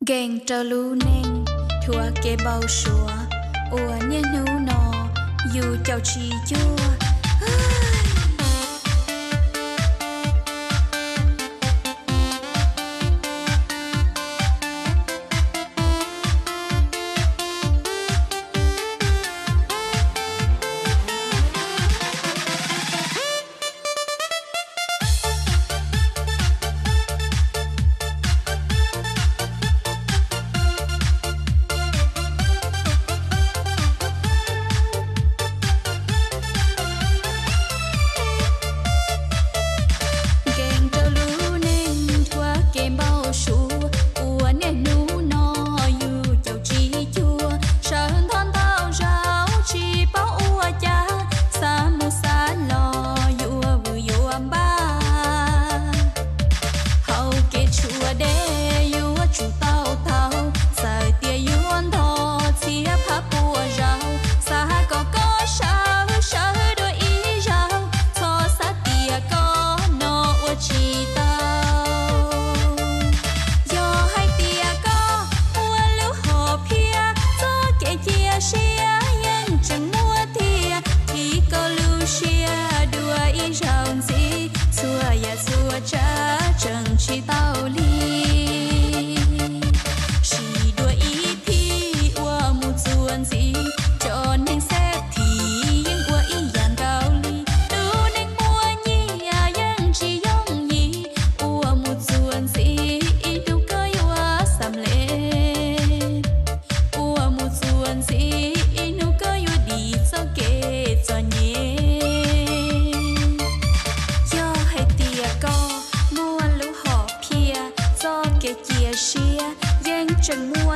Keej rau lub neej dhuav kev npau suav uas niaj hnub no yus caum tsis cuag. Keej rau lub neej dhuav kev npau suav uas niaj hnub no yus caum tsis cuag. Sawv ntho ntau zaus tsis paub ua cas, xav mus xav los yuav vwm yuav npaj. Hauv kev tshuav dej yuav tsum tau taug, txawm tias yuav ntog txhiab phab pua zaus, xav kom koj sawv sawv dua ib zaug, txhob xav tias koj no ua tsis tau. Yog hais tias koj muaj lub hom phiaj txoj kev cia siab, yeej tseem muaj tiag, thim koj lub siab dua ib zaug ntxiv, txhua yam txhua tsav tseem tsis tau li. Sim dua ib thim uas mus txuas ntxiv, cov neeg xeb thim yeej ua ib yam nkaus li. Lub neej muaj nyiaj yeej tsis yooj yim, uas mus txuas ntxiv ib hnub koj yuav xam lej. Uas mus txuas ntxiv ib hnub koj yuav dim txoj kev txom nyem. Yog hais tias koj muaj lub hom phiaj txoj kev cia siab, yeej tseem muaj